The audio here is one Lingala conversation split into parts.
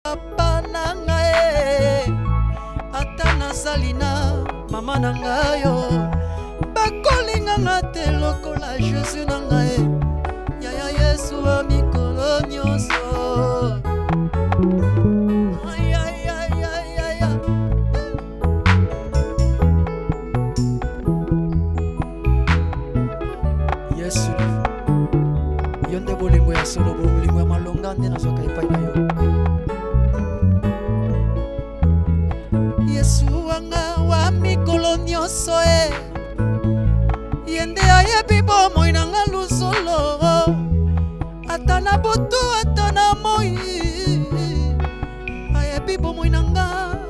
Papa na ngai ata nazali na mama na ngai yo bakolinga nga te lokola jésus na ngai yaya yesu wa mikolo nyonso. Ay, ay, ay, ay, ay, ay. Yesu, yo nde bolingo ya solo, bolingo ya malonga nde nazwaka epai na yo. Yesu wanga wa mikolo nyonso e, ye nde ayebi bomoi na nga luzolo, ata na butu ata na moi, ayebi bomoi na nga,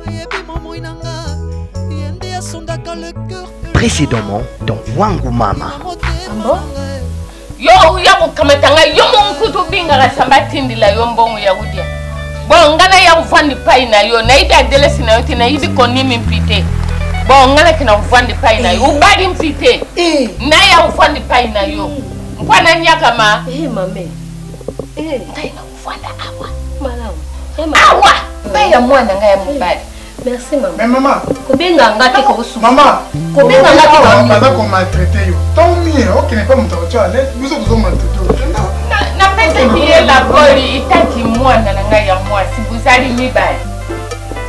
ayebi bomoi na nga, ye nde asondaka le cœur. Précédemment dans Wangu Mama. Ambo? Yo oya kokamata ngai yo moko kutu obingaka samba atindela yo mbongo ya kodia bon ngai naya kovanda epai na yo, nayebi adelesi na yo te, nayebi konimi mpi te. Bon, ngai nakenda kovanda epai na yo, obali mpi te, naya kovanda epai na yo mpo ananyakama ngai nakovanda awa awa mpe ya mwana ngai ya mobali. Merci maman. Mais maman, kobenga nga te kosusu. Maman, kobenga nga te ko baza ko maltraiter yo. Tant mieux, okende pa moto akotia à l'aise, biso tozo maltraiter yo. Kenda. Napesaki ye laboli etaki mwana na ngai ya mwasi, bozali mibali,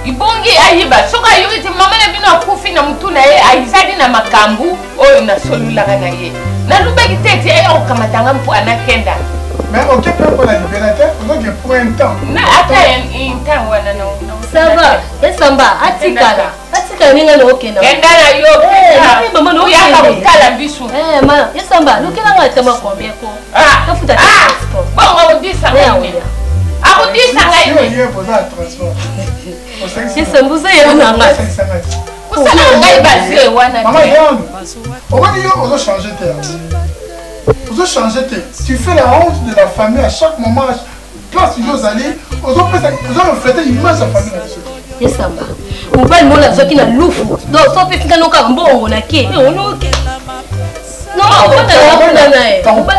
ibongi ayiba soki ayoki te mama na bino akufi na motu na ye, azali na makambo oyo nasololaka na ye, nalobaki te ete aya kokamata nga mpo anakenda. Mais oke mpe mpo na libela te, ozoke pour un temps. Na ata un temps wana na Ça va, esamba atikala atikala ndenge na okenda. Kenda na yo. Mama na oyaka kotala biso. Eh ma esamba lukela nga ata ma combien ko? Ah, tofuta transport. Bongo odisa ngai nini? Akodisa ngai nini? Yo boza transport. Esamba ozoyela na nga. Kosala ngai base wana. Mama yonde. Omoni yo ozo changer te. Ozo changer te. Tu fais la honte de la famille à chaque moment. Place yo ozali, ozopesa, ozo refléter image ya famille na biso. Esamba mobali mona azwaki na lufu, donc so opesi nga noka mbongo na ke onoke non okotala kuna na ye. Papa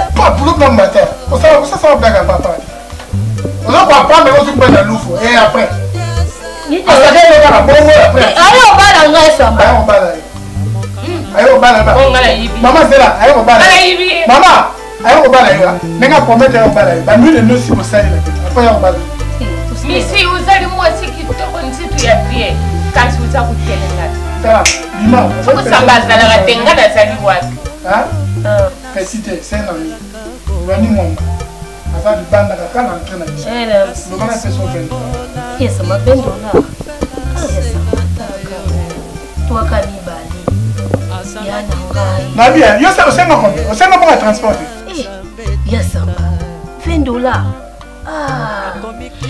na matin osala osala blague ya papa, oza koapprendre ozi kubali na lufu et après asaka yo kaka bongo après aye obala nga esamba. Aye obala ye, aye obala mama zela, aye obala mama, aye kobala yo ndenge apromete aye kobala yo banui nosi bosalela après aye kobala. Misi ozali mwasi kitoko, nzitu ya bien, kasi oza kotelenga. Tala bima. Sokosamba azalaka te, nga nazali wapi? Pesi te, c'est un ami Rani Mwamba aza libanda kaka na entrée na biso, loba na peso 20. Esamba 20 dollars, twaka mibale ya na ngai. Nabia yo osenga combien? Osenga mpoka transport te. Ya samba 20 dollars. Ah,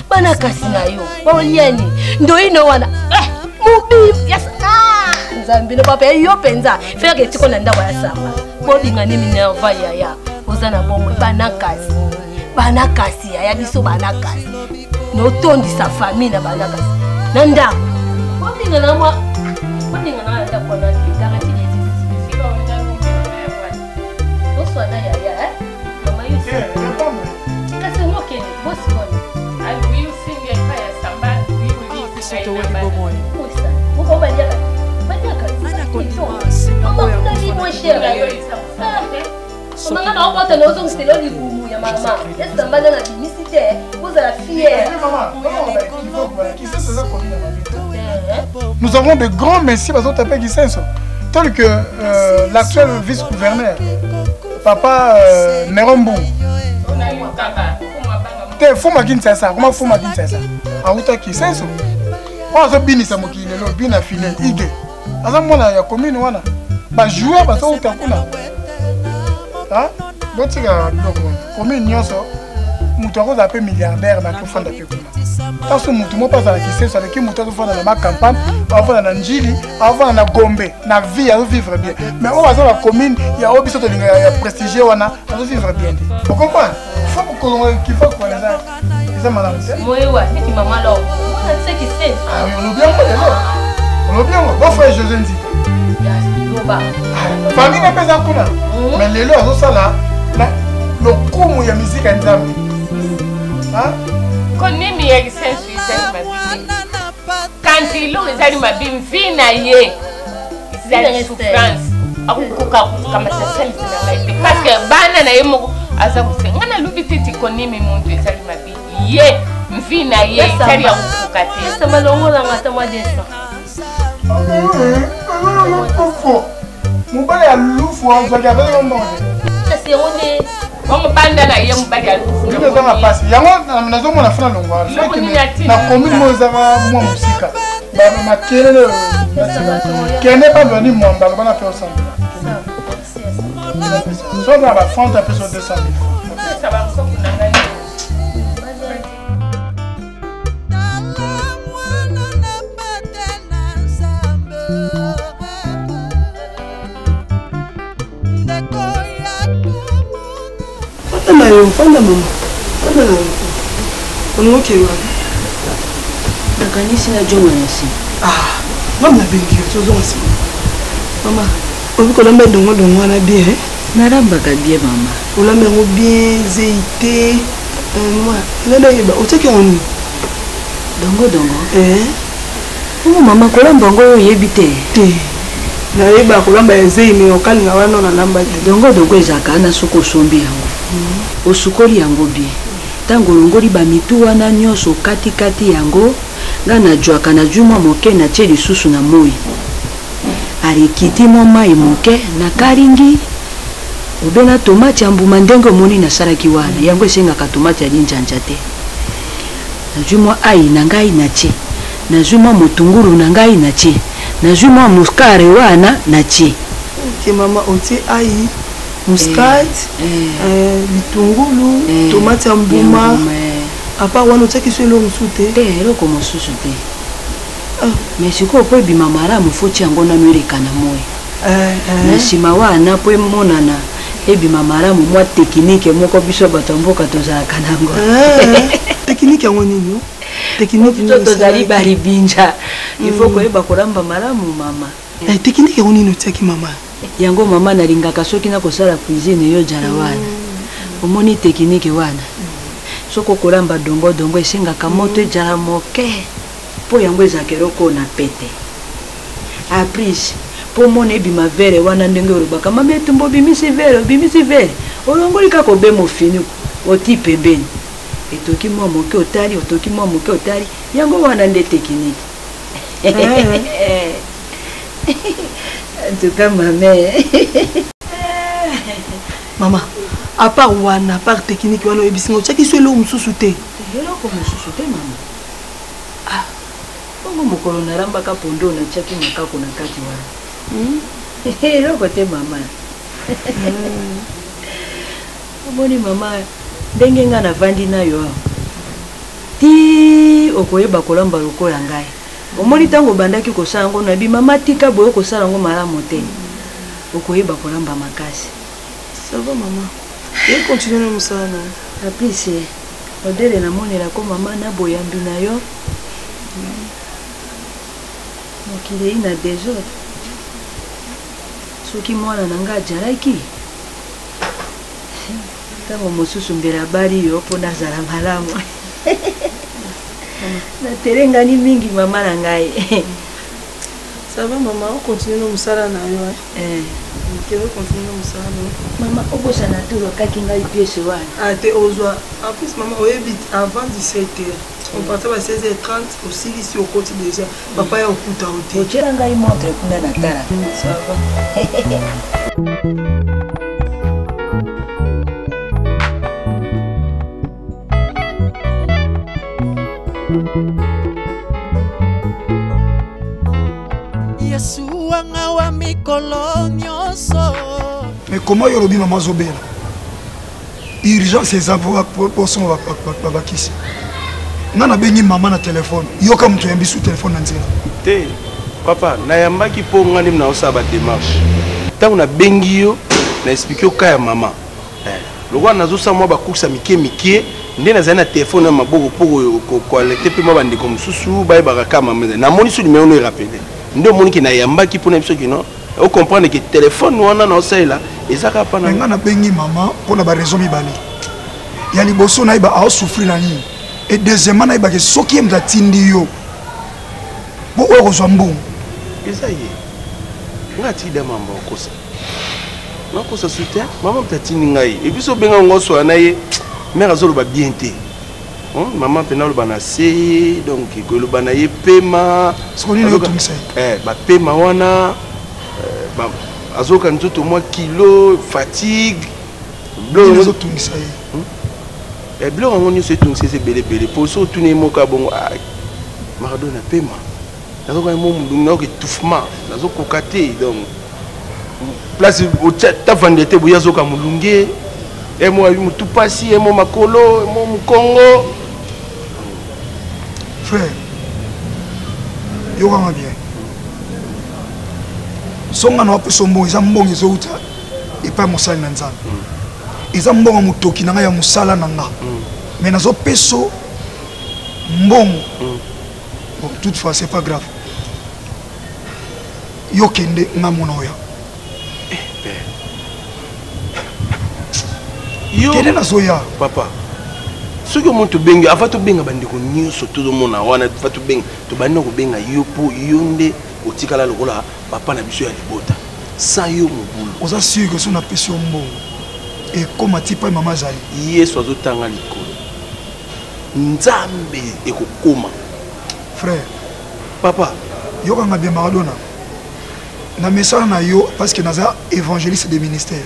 bana kasi na yo baoliani ndoino wana mobi. Nzambe no papa yo mpenza ferke etiko na ndako ya samba bobingani minerva yaya oza na bomoi bana kasi, bana kasi yaya biso bana kasi notondisa famille na bana kasi na ndako bobingana mwa bobingana na ndako wana te garanti oswana yaya mama yo kasi ngokende bosikoni. Biso toweli bomoi. Moko baliaka baliaka mama kuna li moins cher mama na okota na ozongisela libumu ya mama esamba nde na bimisi te, ozala fier. Nous avons de grands messieurs bazotape Kisenso, tel que l'actuel vice-gouverneur, papa Neron Mbungu. Te fuma Kinshasa, akoma fuma Kinshasa, auta Kisenso. Oyo azobinisa mokili lelo bina file ige aza mwana ya commune wana, bajoueur bazouta kuna. Botika biloko wana, commune nyonso moto akozala mpe milliardaire bakofanda mpe kuna. Ntanso motu moko azala Kisenso aleki motu azofanda na macampagne, afanda na Njili, afanda na Gombe, na vie azovivre bien. Mais oyo aza na commune ya oyo biso tolinga ya prestige wana azovivre bien te. Ocomprendre, faut kolonga kifa kwana eza eza malamu te. Moyewa neti mama lo mwana tiseki se. Olobi yango lelo, olobi yango bofrère José Nzita. Loba. Famille na mpe eza kuna, mais lelo azosala lokumu ya misika ya Nzambe. Konimi ya Kisensu ezali. Eloko ezali mabe mvi na ye ezali souffrance, akokoka kokamata salisi na ngai te parce que bana na ye moko aza kosenga. Ngai nalobi te tikonimi muntu ezali mabe, ye mvi na ye ezali ya kokoka te. Samba longolanga ata mwa 200. Mobali ya lufu azwaki azali yo mbongo te. Kasi yango nde bongo banda na ye mobali ya lufu. Bino eza na pasi yango nazomona fana longwa na commune moko ezaka mwa mosika makelele kende bazwani mwamba loba na pe osambela soza na bafante apesa 200 000. Fanda na yo, fanda mama. Fanda na yo. Olingi okende wapi? Nakanisi najonga na nsima. Ah, mama nabengi yo, tozonga nsima. Mama, oyebi kolamba dongodongo wana bien? Eh? Nalambaka bien mama. Olamba yango bien, zei te. Mwa, nani ayeba, otiaki yango nini? Dongodongo? Eh. Bongo mama kolamba yango oyo oyebi te? Te. Nayeba kolamba ya zei me okalinga wana nalamba te. Dongodongo ezalaka wana soki osombi yango. Osukoli yango bien. Ntango olongoli bamitu wana nyonso okatikati yango, nga najwaka najwi mwa moke natie lisusu na moi. Alikiti mwa mai moke nakalingi obe na tomate ya mbuma ndenge omoni nasalaki wana. Yango esengaka tomate ya linjanja te. Nazwi mwa ai na ngai natie. Nazwi mwa motungulu na ngai natie. Nazwi mwa muscade wana natie. Ok mama, otie ai, muscade, bitungulu, tomate ya mbuma. À part wana otiaki so eloko mosusu te? Te, eloko mosusu te. Mais sikoyo mpo ebima malamu fo tia yango nanu eleka na moi. Na nsima wana mpo emonana ebima malamu mwa tekinike moko biso bato ya mboka tozalaka nango. Tekinike yango nini? Tekinike biso tozali balibinja. Il faut koyeba kolamba malamu mama. Tekinike yango nini otiaki mama? Yango mama nalingaka soki nakosala cuisine yo jala wana. Omoni tekinike wana. Soki okolamba dongodongo esengaka moto ejala moke mpo yango ezalaka eloko na pete. Aprise mpo mona ebima vere wana ndenge olobaka mama etumba obimisi vere obimisi vere olongoli kaka obe mofiniku oti pembeni etoki mwa moke otali otoki mwa moke otali yango wana nde tekiniki. En tout cas mame. Mama, à part wana, à part technique wana oyebisi nga otiaki so eloko mosusu te? Eloko mosusu te mama. Ah, bongo mokolo nalambaka pondo natiaki makako na kati wana. Eloko te mama. Omoni mama ndenge nga navandi na yo awa ti okoyeba kolamba lokola ngai. Omoni ntango obandaki kosala yango nayebi mama tika boye okosala yango malamu te. Okoyeba kolamba makasi. Ça va mama. Et continue na mosala na yo. Aprise modele namonelako mama na boyambi na yo. Mokili eyi na desordre. Soki mwana na ngai ajalaki ntango mosusu mbela abali yo mpo nazala malamu. Natelengani mingi mama na ngai. Ça va mama, on continue na mosala na yo. Ok, on continue na mosala na yo. Mama, obosana te olakaki ngai pièce wana. Ah te ozwa. En plus mama oyebi avant 17h. On partait à 16h30 osilisi okoti déjà. Papa ya okuta yo te. Otiela ngai montre kuna na tala. Ça va. Yesu wanga wa mikolo nyonso. Mais comment yo olobi mama azobela? Urgence eza posonga babakisi. Nga nabengi mama na telefone, yoka moto oyambi su telefone na nzela. Te papa, nayambaki mpo nga nde naosala badémarche. Ntango nabengi yo na explike yo ka ya mama. Lokola nazosala mwa bacourse ya mike mike nde nazali na telefone ya maboko mpo koalerte mpe mwa bandeko mosusu bayebaka ka mama. Namoni so numero no erapele nde omoni ke nayambaki mpona biso kino ocomprendre ke telefone wana naosalela eza kaka mpana. Nga nabengi mama mpona baraison mibale. Ya liboso nayeba aosouffrir na nini, et deuxièmement nayebake soki ye moto atindi yo. Mpo oyo kozwa mbongo. Eza ye. Nga atida mamba okosa. Nakosa su te. Mama moto atindi ngai. Et puis so obenga ngo osola na ye, mère azoloba bien te. Mama mpe naloba na se, donc koloba na ye pema. Sikoyo nini otungisa ye? Eh, bapema wana eh, azoyoka nzoto mwa kilo, fatigue. Nini ezotungisa ye? Eh, biloko yango nyonso etungisa eza ebele ebele mpo so otuni ye moko ya bongo ah, Maradona pema nazoka mo molungi nayoka étouffement nazokoka te donc place tavanda te boye azoka molunge emo motu mpasi emo makolo emo mokongo. Frère, yokanga bien, songa na wapesa mbongo, eza mbongo ezowuta epai mosali na Nzambe, eza mbongo ya motoki na ngai ya mosala na nga, mais nazopeso mbongo. Bon, toutefois c'est pas grave, yo kende, nga mona oya. Yo kende, nazoya. Papa, soki omoni tobengi, ava tobenga bandeko nyonso tozomona wana, fa tobenga, tobandi na kobenga yo mpo yo nde otikala lokola papa na biso ya libota. Sans yo mobulu. Oza sûr que so napesi yo mbongo ekóma ti pai mama azali? Yesu azotanga likolo, Nzambe, ekokoma. Frère. Papa. Yokanga bien, Maradona, na mesana na yo parce que naza évangéliste de ministère,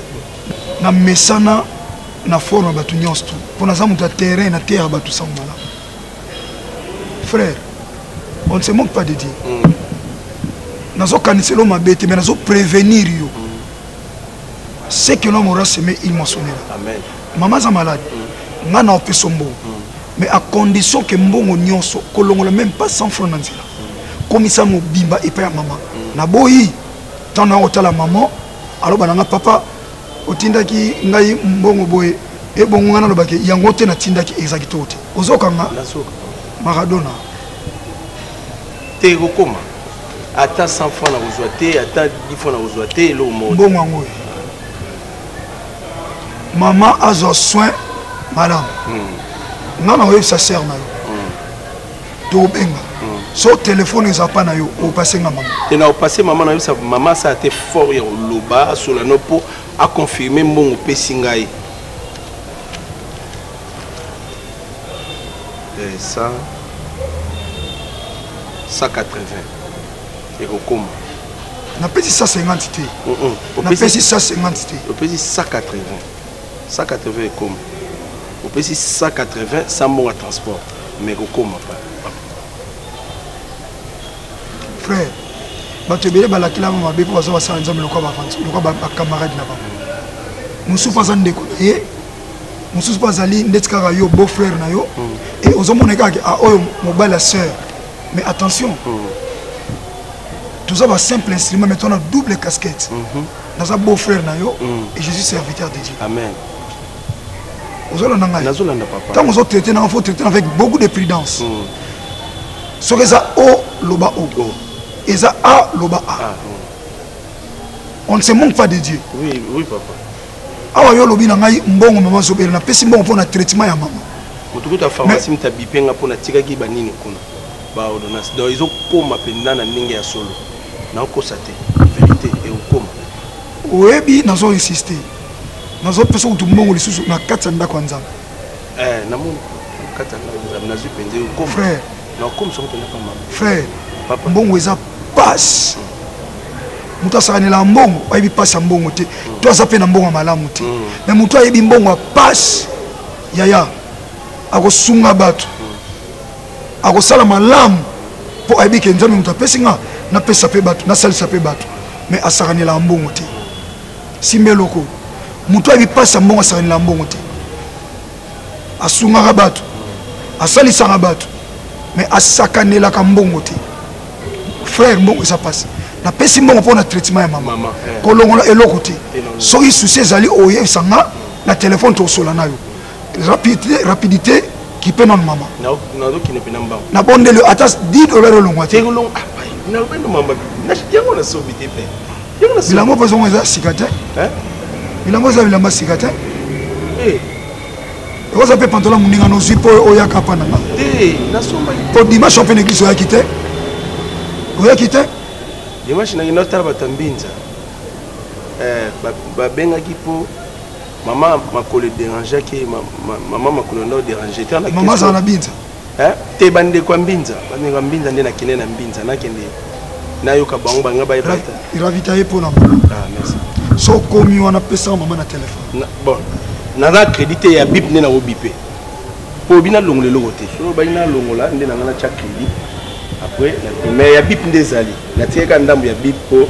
na mesana na forme ya bato nyonso tu, mpo naza moto ya terrain na terre ya bato sango malamu. Frère, on ne se moque pas de Dieu. Nazokanisela yo mabe te, mais nazoprévenir yo. Ce que l'homme aura semé, il moissonnera. Amen. Mama aza malade, nga na opesa mbongo, mais à condition que mbongo nyonso kolongola même pas 100 francs na nzela, komisa mobimba epai ya mama. Naboyi ntango na kotala mama aloba na nga: "Papa, otindaki ngai mbongo boye, ebongo ngai nalobaki yango te, natindaki eza kitoko te." Ozokanga, Maradona? Te, ekokoma. Ata 100 francs na kozwa te, ata 10 francs na kozwa te, eloko moko. Mbongo yango oyo, mama azwa soin malamu. Nga na oyebisa sœur na yo, tobenga. So telefone eza pa na yo, opase nga mama. Te, na opase mama, nayebisa mama asala te fort ya koloba, asola no mpo aconfirme mbongo opesi ngai. Eh, 100 180 ekokoma. Napesi 150 te, napesi 150 te. Opesi 180, 180 ekoma. Opesi 180 sans mbongo ya transport, mais ekokoma pa. Frère, bato ebele balakelaka mabe mpo baza basala Nzambe lokola bacamarade na bango. Mosusu mpo aza ndeko na ye, mosusu mpo azali ndeti kaka yo beau frère na yo e ozomona kaka ah, oyo mobali ya sœur. Mais attention, toza ba simple instrument, mais tona double casquette. Naza beau frère na yo et je suis serviteur de Dieu. Amen. Ozolanda ngai? Nazolanda, papa. Ntango ozotraite nanga, faut traiter avec beaucoup de prudence. Soki eza o, loba o. Eza a, loba a. On ne se manque pas de Dieu. Oui, papa. Awa yo olobi na ngai mbongo mama azobela, napesi mbongo mpo na traitement ya mama. Moto kuta pharmacie moto abipe nga mpo natikaki banini kuna, baordonnance. Donc ezokoma mpenza na ndenge ya solo, nakokosa te, vérité, ekokoma. Oyebi, nazo insiste, nazopesa kutu mbongo lisusu na kati ya ndako ya Nzambe. Eh, namoni kati ya ndako ya Nzambe, nazwi mpenza, ekokoma. Frère. Nakokomisa ngo mpenza pa mama. Frère. Papa. Mbongo eza pasi. Moto asakanela mbongo ayebi pasi ya mbongo te, to aza mpe na mbongo ya malamu te. Mais moto ayebi mbongo ya pasi, yaya, akosunga bato, akosala malamu, mpo ayebi ke Nzambe moto apesi nga, napesa mpe bato, nasalisa mpe bato. Mais asakanelaka mbongo te. Simba eloko: moto ayebi pasi ya mbongo asakanelaka mbongo te. Asungaka bato, asalisaka bato, mais asakanelaka mbongo te. Frère, mbongo eza mpasi. Napesi mbongo mpo na traitement ya mama, kolongola eloko te. Soki susi ezali, oyebisa nga na telefone, tokosola na yo. Rapidité, rapidité, kipe nano mama. Nazokende mpena mbango. Nabondeli yo, ata 10 dollar olongwa te. Yango nasobi te mpe. Bilamba mpo ezongo eza sika te, bilamba eza bilamba sika te. Oza mpe pantalon moninga nozwi mpo oyaka mpa na nga, po dimanche mpe na église oyaki te. Oyaki te? Dimanche nakenda otala bato ya mbinza. Eh, babengaki mpo mama makolo ederangeaki, mama makolo nde oderange te. Mama azala na binza? Eh, te, bandeko ya mbinza, bandeko ya mbinza nde nakende na mbinza, nakende nayoka bango balinga bayeba te. Ravitaye mpo na mama. Ah, merci. So okomi wana, pesaka mama na telefone. Bon, naza crédit te ya bip nde nakobipe mpo obi nalongola eloko te. Soki obaki nalongola nde na ngai natya crédit après, mais ya bip nde ezali, natikaka ndambo ya bip mpo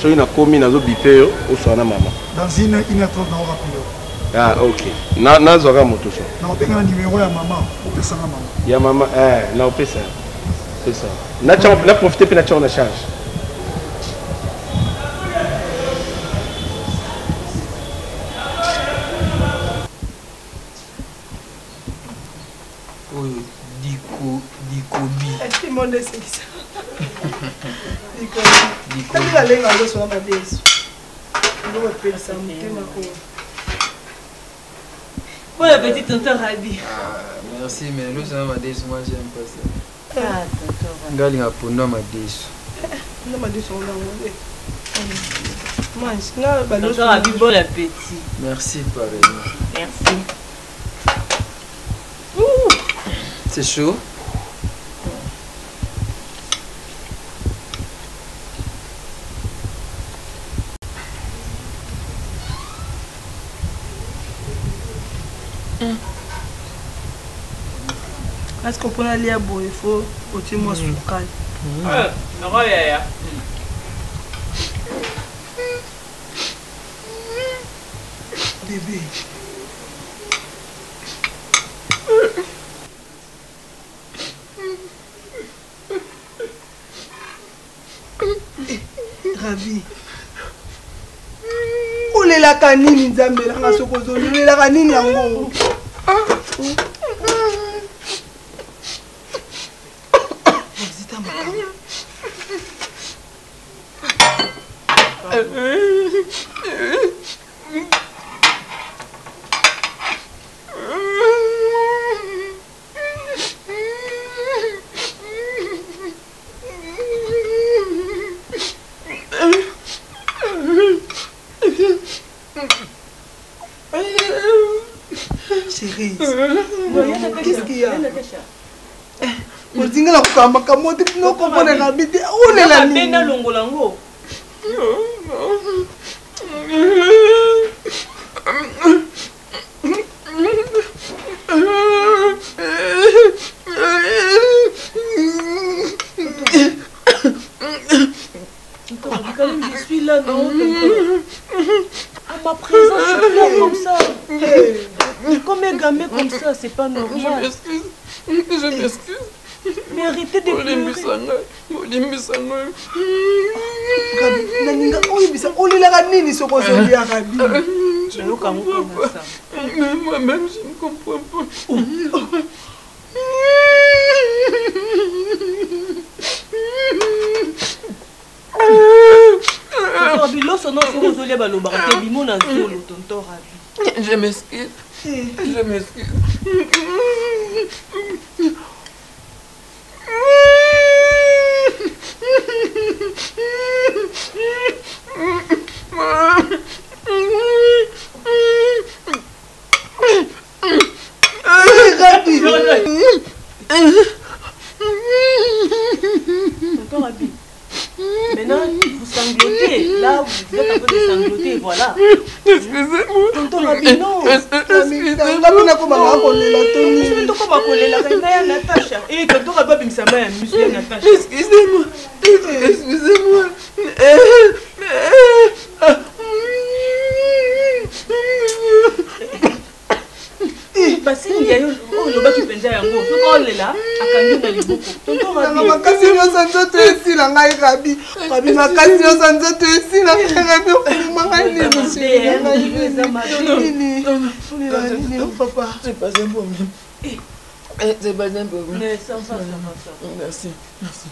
soki nakomi nazobipe yo oswana na mama. Dans une heure 30 nakorappeler yo. Ah, ok, nazwaka moto so. Nakobenga na numero ya mama, opesanga mama. Ya mama, eh, naopesa pesa, na profite mpe natyango na charge. Oyo diko dikobi. Monde esekisa. Dikobi balenga loso na madesu. Biloko epelisa motema oyo. Bon appétit, tonton Rabi. Ah, merci, mais loso na madesu, moi j'aime pas ça. Ah, tonton Rabi. Nga alinga pondu ya madesu. Na madesu yango nango. Mange, nga baloso. Tonton Rabi, bon appétit. Merci, pareil. Merci. Ouh, c'est chaud. Parce que mpona lia boye fo otie mwa sukali. Noko yaya. Bébé. Rabi, olelaka nini? Nzambe nanga, soki ozoli olelaka nini yango? Zita makambo. Chérie, qu'est-ce qu'il y a? Ozinga na kokanga makambo te, no comprendre Rabi te, olela nini? Nalongola yango. Tonton Rabi, quand même, je suis là, non, tonton? À ma présence, tu pleures comme ça. Comme un gamin comme ça, c'est pas normal. Je m'excuse. Je m'excuse. Mais arrêtez de pleurer. Olimbisa ngai. Rabi, naninga oyebisa olelaka nini soki ozolia Rabi? Je ne comprends pas. Mais moi-même, je ne comprends pas. Tonton Rabi, loso no soki ozolia balobaka te bimo na zolo, tonton Rabi. Je m'excuse. Je m'excuse. Rabi. Tonton Rabi, maintenant vous sanglotez. Là, vous êtes en train de sangloter, voilà. Excusez-moi. Tonton Rabi, non. Nga mpe nakomaka kolela to nini? Tokoma kolela ngai ya Natasha. Eh, tonton Rabi abimisa mai ya miso ya Natasha. Excusez-moi. Excusez-moi. Basini ya yo oyo olobaki mpenza yango, soki olela akangi na liboko, tonton Nanga Rabi. makasi nyonso nzoto esila ngai Rabi, Rabi, makasi nyonso nzoto esila ngai Rabi, okolima ngai nini? Chéri na ngai, nini? Olela nini papa? C'est pas un problème. C'est pas un problème. Mais ça va, ça va, ça va. Merci, merci.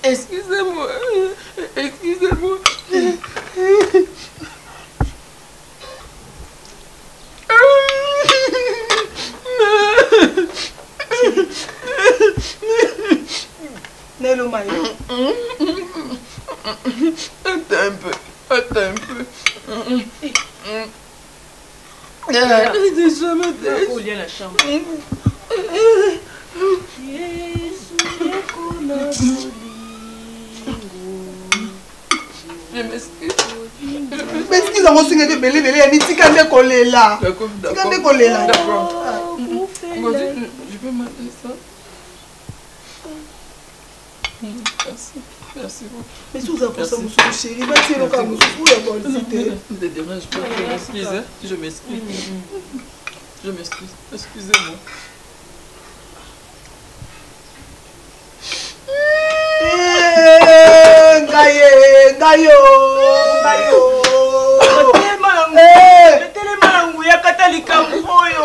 Excusez-moi. Excusez-moi. Nelo mayo. Attends un peu. Attends un peu. Déjà ma tête. Olia la chambre. Je m'excuse. M'excuse yango osengaki ebele ebele yani tika nde kolela. Tika nde kolela. D'accord. Vas-y, je peux mater ça. Merci. Merci beaucoup. Mais si oza posa mosusu chéri batie eloka mosusu oyo ya bolzi te. Ne te dérange pas, je m'excuse. Hein? Je m'excuse. Je m'excuse. Excusez-moi. Ngai ye, ngai yo, ngai yo. Telema na nguya kata likambo oyo.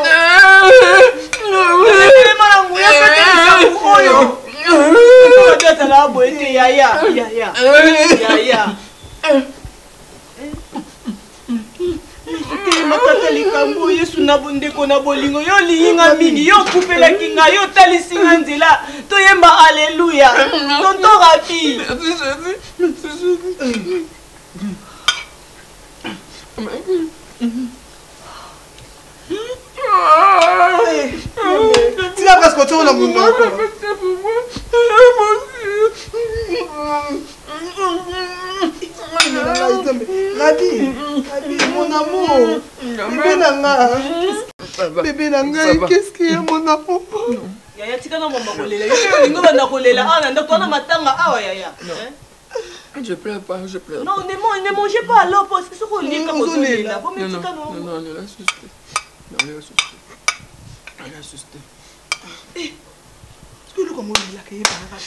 Telema na nguya kata likambo oyo. Azalaka boye te yaya yaya yaya. Telema kata likambo Yesu na bondeko na bolingo yo olingi nga mingi yo okufelaaki nga yo otalisi nga nzela toyemba aleluya tonton Rabi. Merci Jésus. Tika presque otioko na monoko. Rabi, Rabi, mon amour, bébé na nga, bébé na ngai, qu'est-ce qu'il y a mon amour? Yaya tika na mama kolela yo olingi obanda kolela awa na ndako wana matanga awa yaya. Je pleure pas, je pleure. Non, ne, ne mangez pas alors parce que ce qu'on lit comme Non, non, non, non, ne l'assuste. Non, ne l'assuste. Ne l'assuste. Eh, ce que le comme il a créé par la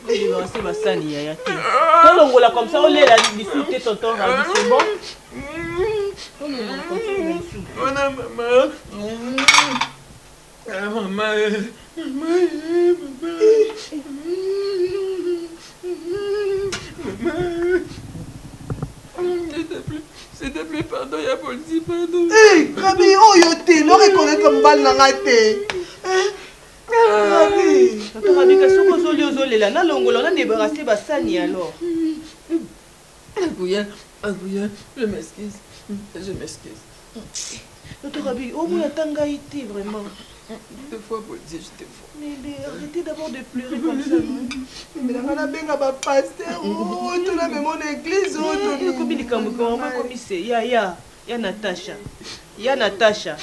Débarrasser basani yaya te. Tolongola comme ça olela lisu te tonton Rabi, c'est bon? Ona maman. Ah, maman. Maman, maman. Maman. S'il te plaît, s'il te plaît, pardon, ya Bolzi, pardon. Hey, Rabi, oyo te, no reconnaître mobali na ngai te. Rabi. Tonton Rabi, kasi soki ozolia ozolela nalongola na débarrasser basani alors. Agouya, Agouya, je m'excuse. Je m'excuse. Tonton Rabi, omona ata ngai te vraiment. Deux fois, Bolzi, je te vois. Mais arrêtez d'abord de pleurer comme ça, non? Mais nanga nabenga ba pasteur oh tona memo na église oh to ekomi likambo mama ekomi se ya ya ya Natacha ya Natacha.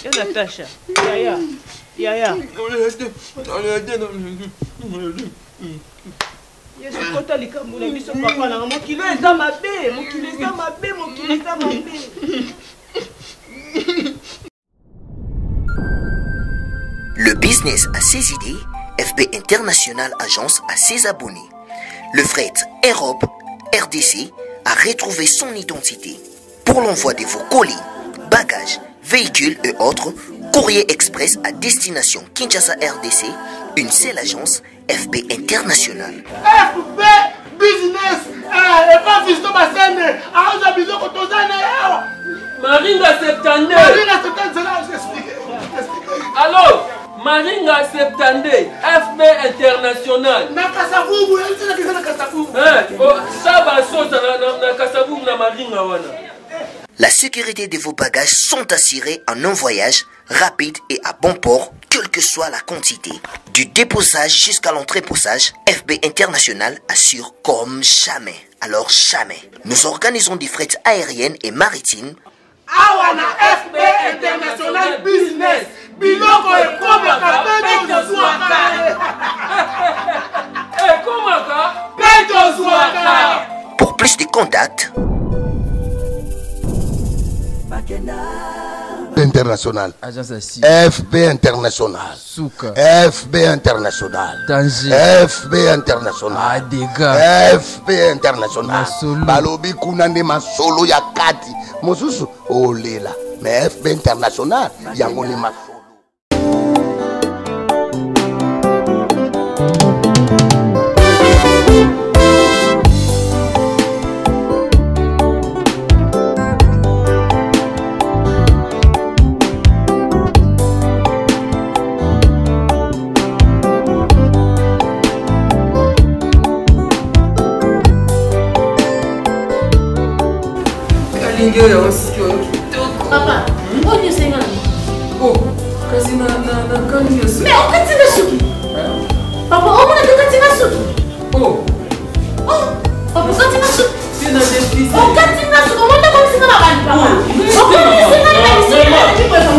Ya Natacha ya ya ya ya. Yesu kota likambo na biso papa nanga mokili oyo eza mabe mokili eza mabe mokili eza mabe. Le business a ses idées, FB International Agence a ses abonnés. Le fret Europe RDC a retrouvé son identité. Pour l'envoi de vos colis, bagages, véhicules et autres, Courrier Express à destination Kinshasa RDC, une seule agence FB International. FB Business epa Fiston Basende aza biloko toza na ye awa. Maringa 72. Maringa 72 nzela explique. Allo Maringa 72 FB International. Na Kasavubu, yebisa na Kasavubu. Eh, oh, saba sosa na, na, na Kasavubu na Maringa wana. La sécurité de vos bagages sont assurées en un voyage rapide et à bon port, quelle que soit la quantité. Du déposage jusqu'à l'entreposage, FB International assure comme jamais. Alors jamais. Nous organisons des frais aériennes et maritimes. Awa na FB International Business, biloko ekomaka mpe tozwaka. Ekomaka mpe tozwaka. Pour plus de contacts, International. Agence ya si. FB International. Suka. FB International. Danger. FB International. Adega. FB International. Masolo. Balobi kuna nde masolo ya kati. Mosusu olela. Mais FB International yango nde masolo. Kalingi oyo yango siki oyo kitoko. Papa, oyo nyonso enga na Oh, kasi na na na kani nyonso. Mais okati nga suki. Papa, omona te okati nga suki. Oh. Oh, papa okati nga suki. Te na defise. Okati nga suki, omona komisi nga mabandi papa. Okomisi nga na suki na kipo papa.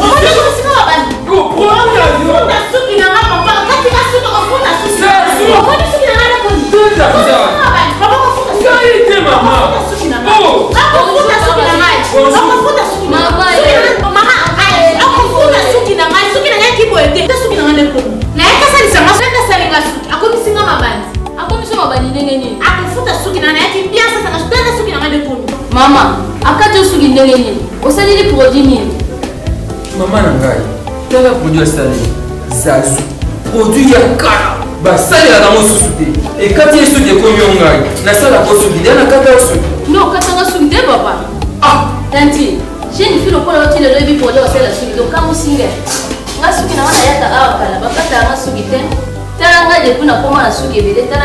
Omona komisi nga mabandi. Ofunda suki na nga papa, okati nga suki, ofunda suki. Omoni suki na nga na koni. Okomisi nga mabandi, papa ofunda suki. Ngai te mama. Ofunda suki na nga. Ofunda suki na ngai. Ofunda suki na ngai. Mama, akofunda suki na ngai, suki na ngai kiboye te. Suki na ngai nde komi. Nayakasalisa nga, nakasalinga suki, akomisi nga mabandi. Akomisi mabandi ndenge nini? Akofuta suki na nayaki bien sasa nga tata suki na ngai nde komi. Mama, akati yo suki ndenge nini? Osaleli produit nini? Mama na ngai, tala produit asaleli. Zazu. Produit ya kala. Basalelaka yango susu te. Ekati ye suki ekomi yo ngai. Nasalaka yo suki, nde nakata yo suki. No, okatanga suki te papa. Ah! Tanti, jeune fille lokola oti lelo oyebi produit osala suki, tokamwisi ngai. Nga suki na nga nayaka awa kala, bakataka nga suki te. Tala nga depuis nakoma na suki ebele, tala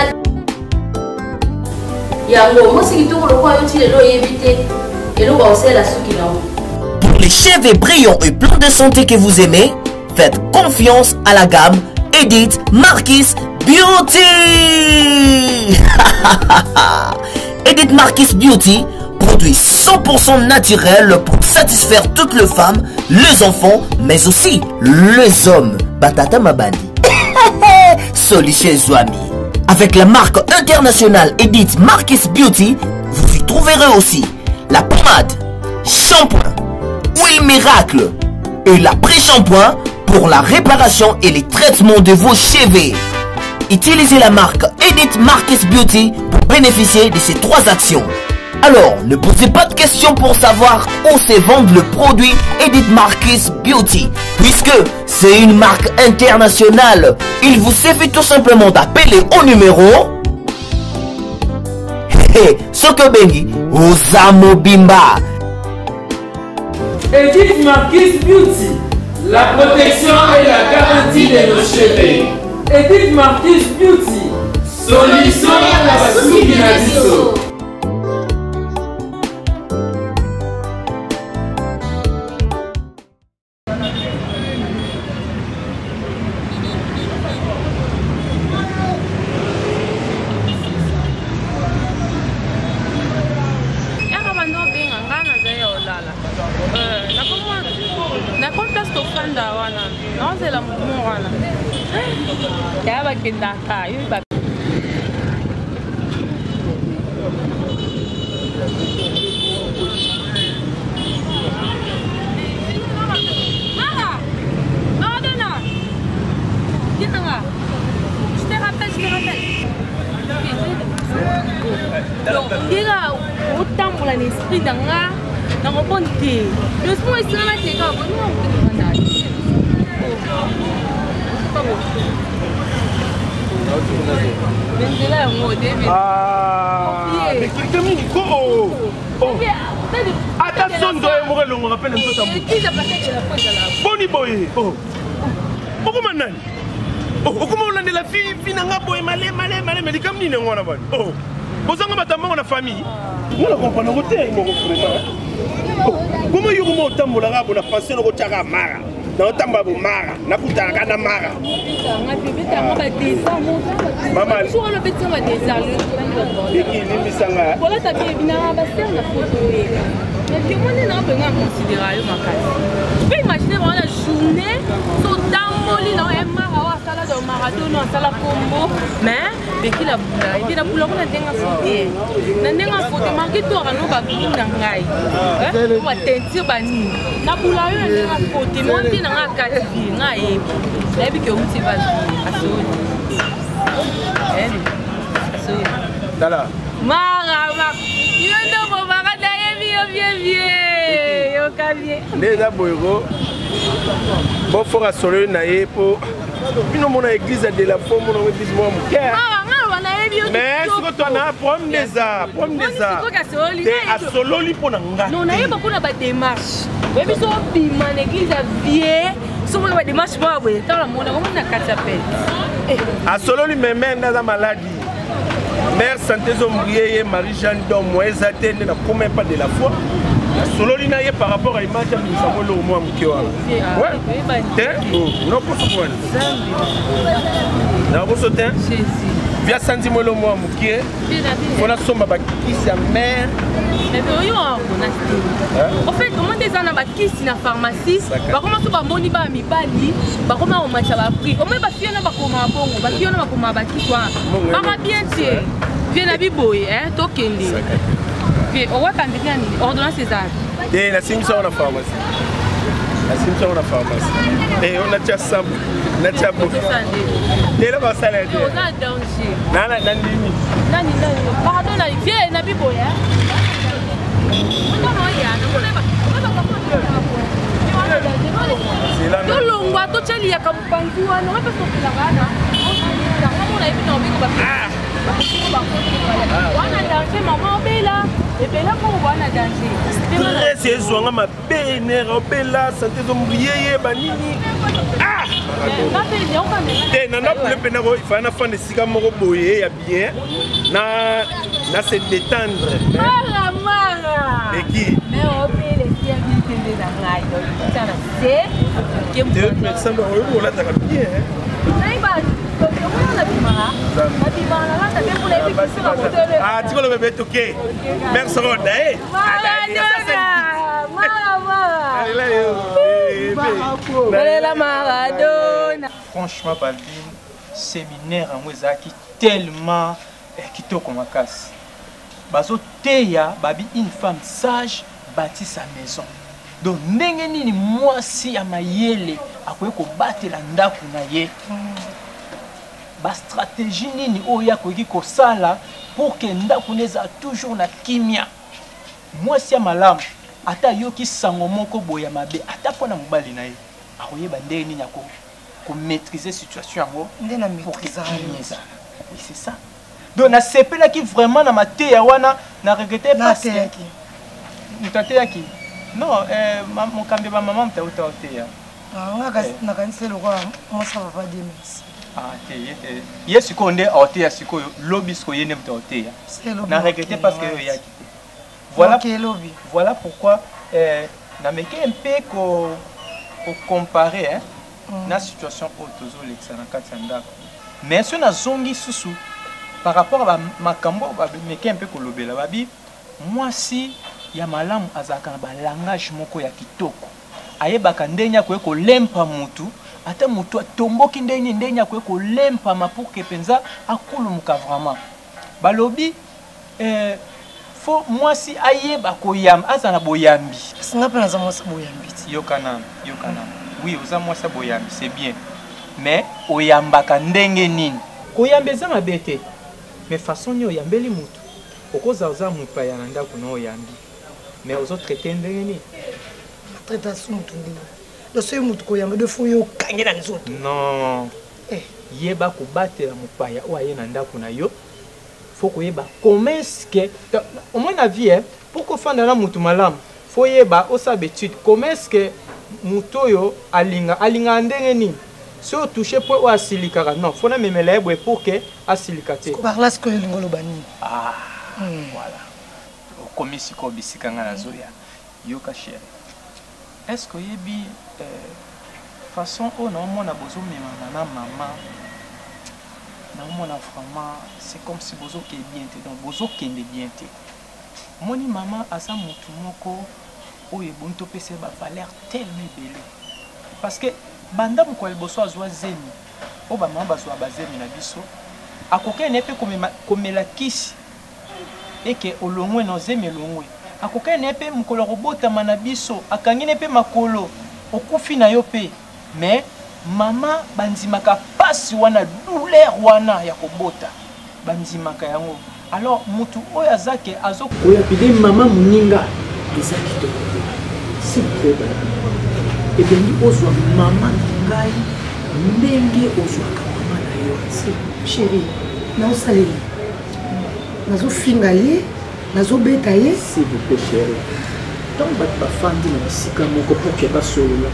yango mwasi kitoko lokola yo ti lelo oyebi te eloko ya kosalela suki na yo. Pour les cheveux brillants et pleins de santé que vous aimez, faites confiance à la gamme Edith Marquis Beauty. Edith Marquis Beauty, produit 100% naturel pour satisfaire toutes les femmes, les enfants, mais aussi les hommes. Batata Mabandi. Solution Zouami. Avec la marque internationale Edith Marquis Beauty, vous y trouverez aussi la pommade, shampoing, huile miracle et l'après-shampoing pour la réparation et les traitements de vos cheveux. Utilisez la marque Edith Marquis Beauty pour bénéficier de ces trois actions. Alors, ne posez pas de questions pour savoir où se vend le produit Edith Marquis Beauty, puisque c'est une marque internationale. Il vous suffit tout simplement d'appeler au numéro Sokobengi Ozamobimba. Edith Marquis Beauty, la protection et la garantie de nos cheveux. Edith Marquis Beauty, solution à la suki na biso. Yaka banda obenga nga naza ya olala nakomi place tofanda wana naozela motu moko wana yaya bakendaka yo ndenge otambola na esprit na nga nakopone te losimo esanga te kaka boninga nzela yango te mingi ko ata sonzo ye moko elongwaka mpe na nzoto boni boye okoma nani okoma olandela fi na nga boye male male male likambo nini yango wana bani ozanga bato mbongo na famille nga na comprendre yango te moko vraiment koma yo koma otambolaka bo na pension okotyaka mara naotambola bo mara nakutanaka na mara mama limbisanga kolata binaka basere na foto oyeka omoni na mpenga considéra yo makasi mpe imagine bango na journée sotamboli na oye mara oyo asala do mara Maradona asala kombo mais beki na bula epi na bula kuna ndenge afote na ndenge afote marke to akano bagu na ngai bateinture banini na bula yo na ndenge afote mwa mpe na ngai akati vie ngai ayebi nayebi ke outi vazi asoli asoli tala mara mara yo nde obomaka nayebi yo bien bien yoka bien nde eza boye ko bofort asololi na ye mpo bino mona église ya de la foi mona église mwa moke mais sikoyo to na problème nde eza problème nde eza te asololi mpo na nga non nayeba kuna badémarche oyebi so obima na église ya vie soki badémarche moko ya boye ntango namona omoni na kati ya pete asololi meme nde aza maladi mère santé ezombrie ye marie jeanne don moyen eza te nde nakoma epa de la foi nasololi na ye par rapport à image abimisa mwa eloko mwa moke wana te nakoso mwana nakoso te via sanzi mwa eloko mwa moke mpo nasomba bakisi ya mare oyo ordonnance te en fait omoni eza na bakisi na pharmacie bakoma so bamoni bana mibali bakoma komatisa baprix omoni bafie wana bakomaka bongo bafie wana bakomaka bakisi wana baka bien te vie na biboye tokende vie owaka ndenge ya nini ordonnance eza te nasimbisa yango na pharmacie nasimbisa yango na pharmacie te yo natya sambo natya bo te eloko asala te nana nandimi nani nani pardon na vie na biboye tolongwa totya liyaka mopanzi wana nga mpe sopelaka wana ngamona yebi na obenga wana danger mama obela ebela moko wana danger stress ezwanga mabe nere obela sante ezombriye ye banini ah! te na ndako nde mpena ifaa nafanda esika moko boye ya bien na na se détendre mara mara eki médecin oyoki olataka bien tikolo bebe toke mère soko daye Maradona. Franchement, Balbine, séminaire yango ezalaki tellement eh, kitoko makasi bazoteya babi une femme sage bâtit sa maison donc ndenge nini mwasi ya mayele akoki kobatela ndako na ye bastratégie nini oyo ye akoki kosala pour ke ndako na ezala toujours na kimia mwasi ya malamu ata ayoki sango moko boye ya mabe ata mpo na mobali na ye akoyeba ndenge nini ako komaîtriser situation yango nde na pour que maîtrisaka kimia ezala oui c'est ça donc nasepelaki vraiment na mateya wana na regrete parce que Nateyaki. moto ateyaki non eh, mokambi ya bamama moto auta oteya Ah, nga kasi nakanisi lokola mwasi ya papa demes Ah, te ye te ye sikoyo nde aoteya sikoyo lobi sikoyo ye nde moto aoteya Se lobi na regrete parce que ouais. oyo eyaki te voilà, Ok, lobi. voilà pourquoi eh, nameke mpe ko kocompare hein, mm. na situation oyo tozolekisa na kati ya ndako mais soki nazongi susu par rapport ya makambo oyo bameke mpe kolobela babi mwasi ya malamu azalaka na balangage moko ya kitoko ayebaka ndenge akoki kolempa mutu ata mutu atomboki ndenge nini ndenge akoki kolempama pour ke mpenza akulumuka vraiment balobi eh, fo mwasi ayeba koyamba aza na boyambi nga mpe naza mwasi boyambi ti yoka nanu yoka nanu oui oza mwasi ya boyambi c'est bien mais oyambaka ndenge nini koyamba eza mabe te mais façon nini oyambeli motu okozala oza mopaya na ndako na oyambi mais ozotraite ndenge nini traite su motu ndenge donc soki motu koyamba de fo yo okangi na nzoto non eh. yeba kobatela mopaya oyo aye na ndako na yo faut koyeba comment est-ce que au moins na vie hein, pour kofanda na mutu malamu faut yeba osala baetude comment est-ce que motu oyo alinga alingaka ndenge nini soki otouche point oyo asilikaka non fo namemela ye boye pour ke asilika te par là sikoyo olingi oloba nini ah, hmm. voilà okomi sikoyo bisika ngai nazoya yoka chéri est ce que oyebi euh, façon oyo naomona bozomemana na mama naomona vraiment c'est comme si bozokende bien te donc bozokende bien te omoni mama aza motu moko oyo ebongi topesa ye bavaleur tellement ebele parce que banda mokolo ya liboso azwa zemi Oyo bamama bazwa bazemi na biso, akokaki na ye mpe komema, komela kisi eke olongwe na zemi elongwe. Akokaki na ye mpe mokolo ya kobotama na biso, akangi na ye mpe makolo, okufi na yo mpe. Mais mama bandimaka pasi wana, douleur wana ya kobota, bandimaka yango. Alors mutu oyo aza ke azo kolapide mama moninga eza kitoko te. S'il vous plaît bana, ebengi ozwa mama na ngai ndenge ozwaka mama na yo. Chérie, naosalela, nazofinga ye, nazobeta ye. S'il vous plaît chérie, ntango bato bafandi na bisika moko pour ke basolola,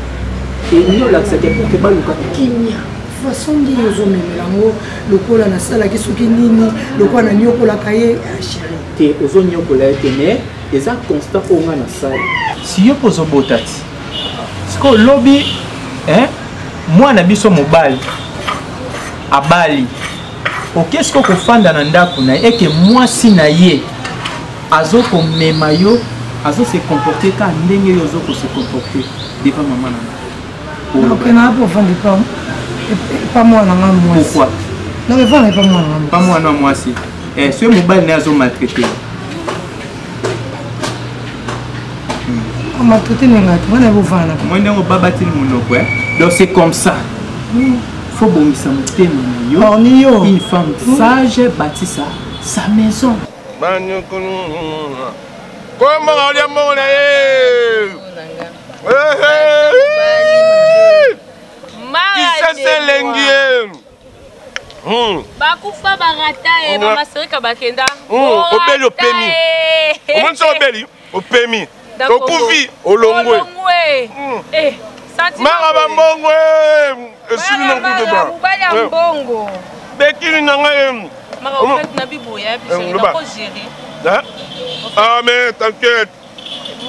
elingi olakisa te pour ke baluka kimia. Façon nde ozomemela yango lokola nasalaki soki nini, lokola nanyokolaka ye. Ah, chérie te, ozonyokola ye te, mais eza constat oyo ngai nasali. Si yo mpo ozobota ti sikoyo lobi, hein, mwana biso mobali abali, oke sikoyo kofanda na ndako na ye, eke mwasi na ye azokomema yo, azo se comporter kaka ndenge yo ozo ko se comporter devant mama na nga. Okenda mpo ofandi pa mwana nga mwasi. Pourquoi? Donc efanda epa mwana nga mwasi. Pa mwana mwasi. Eh, soki mobali naye azo maltraiter. Maltraiter ndenge te, wana ebovanda. Moi ndenge obabateli monoko, eh. Donc c'est comme ça. Faut bongisa motema na yo. Une femme sage bâtit sa maison. Kombo olia mbongo na ye. Kisasa elengi ye. Bakufa barata ye, bamaserika bakenda. Obeli opemi. Omoni soki obeli opemi. Okufi olongwe. Mara bambongo esili na kutu ba. Mobali ya mbongo. Bekili na ngai. Mara ofete na biboya biso na ko gérer. Ah mais t'inquiète.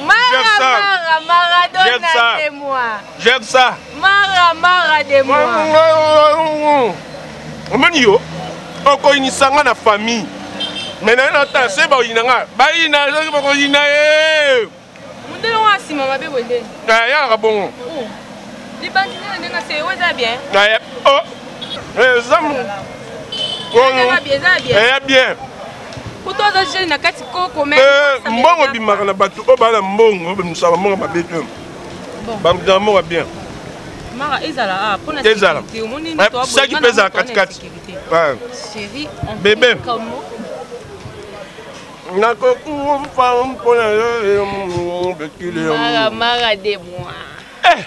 Mara Mara Maradona de moi. Gère ça. Mara Mara de moi. Omoni yo okoyinisa nga na famille mais naye natala soki bakoyina nga bayina soki bakoyina ye mondele ngo asima mabe boye ndeni yalaka bongo libandi nene ndenge ase oyo eza bien eza eza bien kutu aza jeune na kati koko me mbongo ebimaka na bato oyo baa na mbongo obimisaka mbongo mabe te, bamutaka mbongo bien. Mara ezala ah pona ezala saki mpe ezala katikati. Bebe, nakokufa mpona yo bekile. Mara Mara de moi. Eh,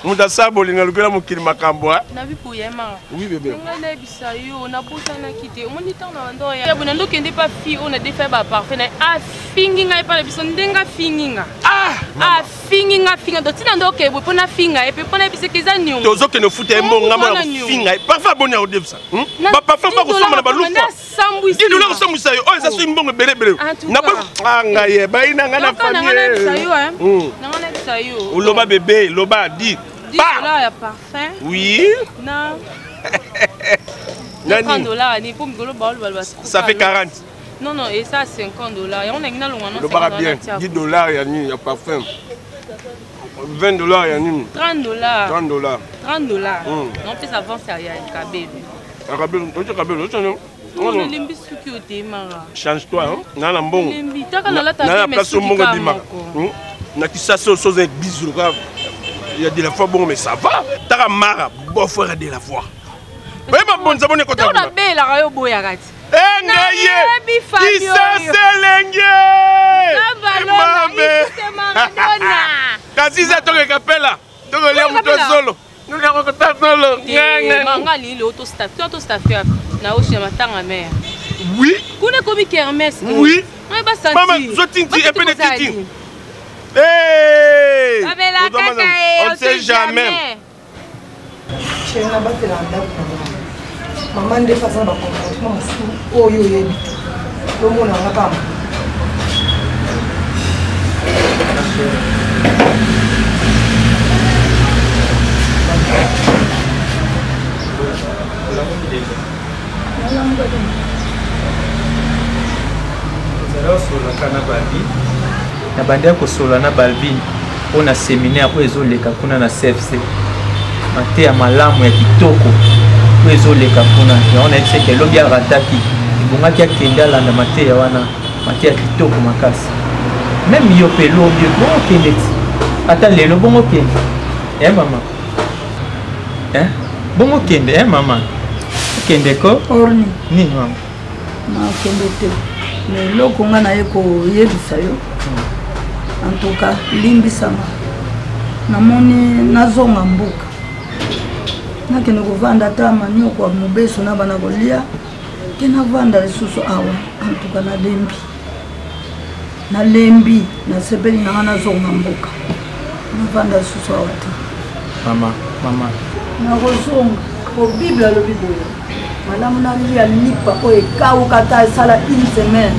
moto asala bolingo alukela mokili makambo. Nabiboya mara. Oui bébé. Ngai nayebisa yo, nabosanaki te. Omoni ntango na bando ya boye, nandokende pa fille oyo nadefa ya baparfum na ye, afingi ngai epa na biso ndenge afingi nga, afingi nga finga. Donc ntina ndokende boye mpo nafinga ye mpe mpo nayebisaki eza niongo. Tozokende ofuta ye mbongo, nga mona kofinga ye. Parfum aboni ya kodefisa baparfum bakosomba na balufa dola kosambwisa yo oyo eza soki mbongo ebele ebele ngai ye bayina ngai na famille. Oloba bebe, loba di. Ba ya parfum. Oui. Na nani 30 dollars ni po mikolo ba loba. Ça fait 40. Non non, et ça 50 dollars. Yango nangi nalonga no. Lobaka bien, 10 dollars ya nini ya parfum, 20 dollars ya nini? 30 dollars. 30 dollars. 30 dollars. Non, pesa avance ya kabelo. Ya kabelo, otie kabelo, otie. Olembi suki oyo te, Mara. Change toi, hein? Na na mbongo. Olembi taka nalata. Na place oyo mbongo ebimaka na Kisasa, oyo soza église loka ya de la foi bongo, mais ça va taka Mara, beau frère de la foi, oyeba bonza boni ekota. Ntango nabelaka yo boyaka ti. Engaye Kisasa elenge mabe, kasi eza tokeka pela, tokolia moto solo. Nga lelo tostafe na osi ya matanga mare. Oui. Kuna ekomi kermesse. Oui. Mama zotinti epene titi. Babelaka ye, on sait jamais. Chéri, nabatela ndako na ngai. Mama nde aza na bacomportement mosusu oyo oyebi te, tomonanga kaka. Ozala osololaka na Balbine. Nabandaki kosolola na Balbine mpo na seminaire oyo ezoleka kuna na CFC, mateya malamu ya kitoko. oyo ezoleka kuna. Yango nayebisi eke lobi arataki, ebongaki akende alanda mateya wana, mateya kitoko makasi. Meme yo mpe lobi bongo okende ti, ata lelo bongo okende eh mama eh? Bongo okende eh mama, okende ko Orni. Nini mama? Nakende te, mais eloko nga naye koyebisa yo, en tout cas limbisanga, namoni nazonga mboka, nakende kovanda ata manioko ya mobeso na bana kolia te, navanda lisusu awa. En tout cas nalembi, nalembi, nasepeli nanga nazonga mboka, navanda lisusu awa te. Mama, mama. Nakozonga po Bible alobi boye: malamu nalia lipa oyo ekauka ata esala une semaine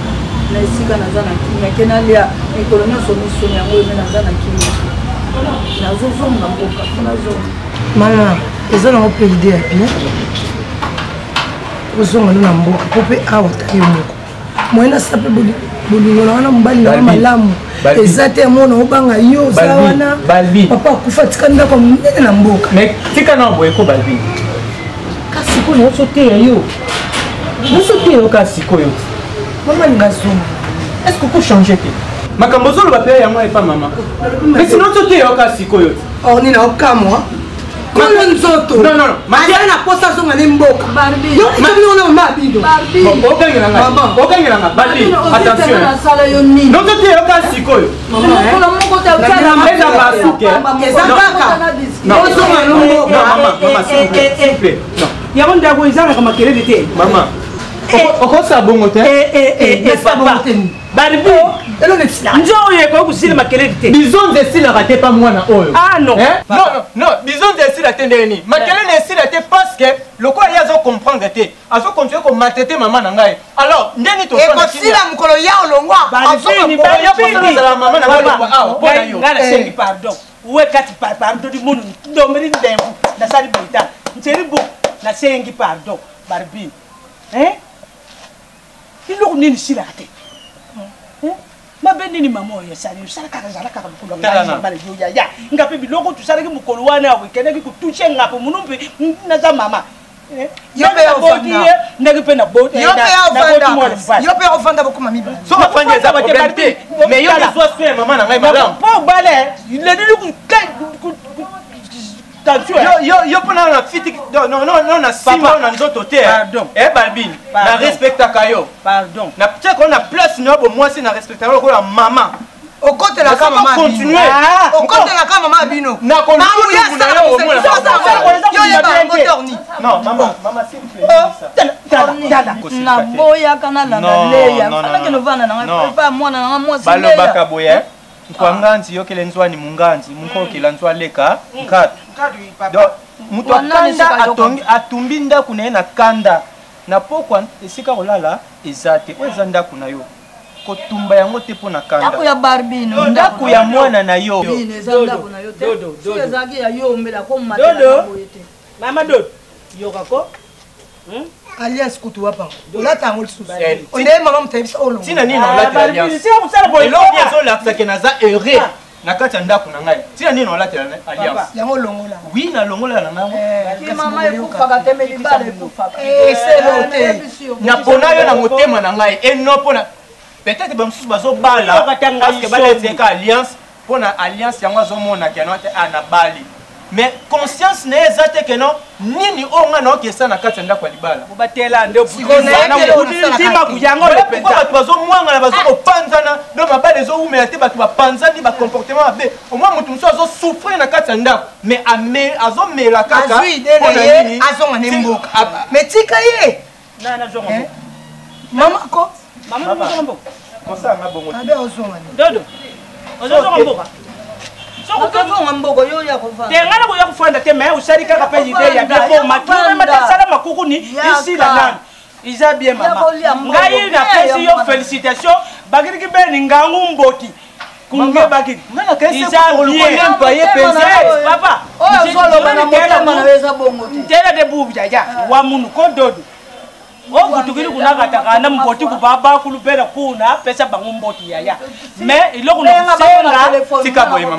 na esika naza na kimia ke nalia mikolo nyonso misuni yango eme naza na kimia. Nazozonga mboka mpo nazonga. Mama, eza nango mpe idée ya bien ozonga no na mboka, mpo mpe awa ta yo moko moye nasa mpe bolingo na wana mobali na malamu eza te, mona obanga yo oza wana, papa akufa tika ndako ya monene na mboka. Mais tika na boye ko Balbi, kasi sikoyo nazoteya yo, nazoteya yo kaka sikoyo ti. Mama alinga azonga. Est ce que okochange te makambo ozoloba mpe yango epa mama? Mais sinon ozoteya yo kaka sikoyo ti. Orni na okamwa kolo nzoto aza na posa azonga ne mboka. Yo wana mama abido. Ogangela ngai, ogangela ngai Balbi, attention, nazoteya yo kaka sikoyo. Eza basuke. Eza kaka ozonga no mboka. Yango ndako ezangaka makelele te. Mama, okosala bongo te. Barbi, nzo oyo ekoki kosila makelele te. Bizonzi esilaka te pa mwana oyo. Ah non. Non, non, non, bizonzi esila te ndenge nini? Makelele esila te parce que lokola ye azocomprendre te, azocontinue komaltraite mama na ngai. Alors ndeni ekosila mokolo ya olongwa. Azala mama na ngai olongwa awa mpo na yo. Ngai nasengi pardon we kati pardon di munu ndombeli ndembu nasali boita nseli bo nasengi pardon Barbine, hein? Eloko nini esilaka te? Mabe nini mama oyo esali? Osala kaka, zala kaka mokolo ngai yo yaya nga mpe biloko tosalaki mokolo wana awa ekendaki kotouche nga mpo munu mpe naza mama. Yo mpe naboti ye ndenge mpe naboti Yo mpe mwana mobali. Yo mpe ofanda, bokoma mibale. Soki ofandi eza problème te, mais yo ozwa soin ya mama na ngai malamu. Mpo obale lelili. Yo mpona na fiti no na nsima na nzoto te. E Balbine, na respectaka yo, na tiaka na place na yo bomwasi, na respectaka yo lokola mama. Okotelaka mama, okotelaka mama bino. Naboyaka nalanda Leya, alakende ovanda nanga epa mwana nanga mwasi. Balobaka boye: nkwanganzi yokele nzwani munganzi munkokela nzwa leka nkatu. Donc moto akanda atongi atumbi ndako na ye na kanda na pokwa, esika kolala eza te. Oyo eza ndako na yo, kotumba yango te mpo na kanda. Ndako ya Barbino. Ndako ya mwana na yo. Eza ndako na yo te. Soki ezalaki ya yo, ombela komatela boye te. Mama Dodo, yokako. Alliance kutu wapa olata yango lisusu, onde mama moto ayebisa olongo. Ntina nini olatela alliance? Eloko ezolakisake naza heureux na kati ya ndako na ngai. Ntina nini olatela alliance? Yango olongola. Oui, nalongola na ngai. Mama ekufaka te, me libala ekufaka. Eselo te. Napona yo na motema na ngai eno mpona peut-être bamosusu bazobala parce que balatiseka alliance. Mpo na alliance yango azomona keno te a nabali, mais conscience na ye eza te keno nini oyo ngai naoki esala na kati ya ndako ya libala. Pourquoi bato bazomwangana, bazokopanzana? Donc mabala ezowumela te, bato bapanzani, bacomportement mabe. Omoi moto mosusu azosouffrir na kati ya ndako, mais azomela kaka. Azwi idée na ye, azonga ne mboka, mais tika ye mama ko. Kosala bongo. Abe ozonga. Dodo, ozozonga mboka. Ozonga mboka, yo ya kovanda. Te, ngai nakoya kofanda te, mais osali kaka mpe idée ya bien po matasala makuku ni isila nanu eza bien. Mama, ngai napesi yo félicitation. Bakiliki beni ngangu mboti kunge bakili eza bien papa. Oyo ozoloba na motema na yo eza bongo te. Ntela de bubu jaja wa munu ko dodo ovutukili kunakatakana mboti kuba bakulupela kuna pesa bango mboti yaya. Mais eloko na kusenga,